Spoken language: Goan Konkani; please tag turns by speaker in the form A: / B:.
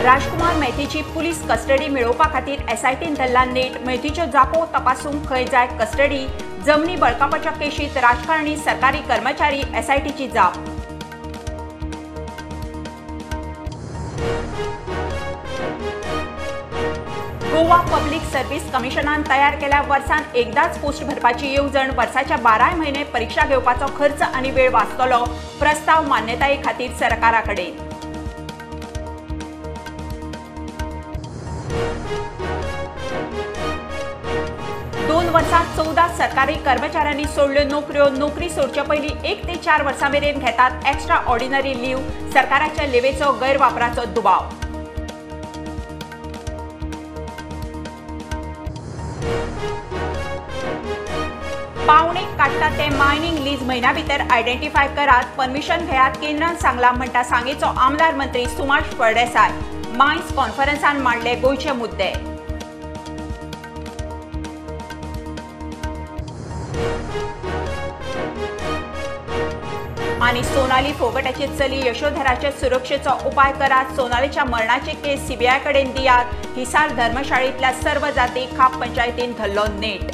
A: राजकुमार मैतीची पुलीस कस्टडी मेळोवपा खातीर एसआयटीन धरला नेट. मैतीच्यो जापो तपासूंक खंय जाय कस्टडी. जमनी बळकावपाच्या केशीत राजकारणी सरकारी कर्मचारी एसआयटीची जाप. गोवा पब्लिक सर्व्हिस कमिशनान तयार केल्या वर्सान एकदाच पोस्ट भरपाची येवजण. वर्साच्या 12 म्हयने परीक्षा घेवपाचो खर्च आनी वेळ वाचतलो. प्रस्ताव मान्यताये खातीर सरकारा कडेन. दोन वर्सांत 14 सरकारी कर्मचाऱ्यांनी सोडल्यो नोकऱ्यो. नोकरी सोडचे पयलीं 1 ते 4 वर्सां मेरेन घेतात एक्स्ट्रा ऑर्डिनरी लीव. सरकाराच्या लिवेचो गैरवापराचो दुबाव. पावणेक काडटा ते मायनिंग लीज म्हयन्या भितर आयडेंटिफाय करात, परमिशन घेयात, केंद्रान सांगला म्हणटा सांगेचो आमदार मंत्री सुभाष फळदेसाय. मायन्स कॉन्फरन्सान मांडले गोंयचे मुद्दे. आनी सोनाली फोगटाची चली यशोधराचे सुरक्षेचो उपाय करात, सोनालीच्या मरणाची केस सीबीआय कडेन दियात. हिसार धर्मशाळेंतल्या सर्व जाती खाप पंचायतीन धरलो नेट.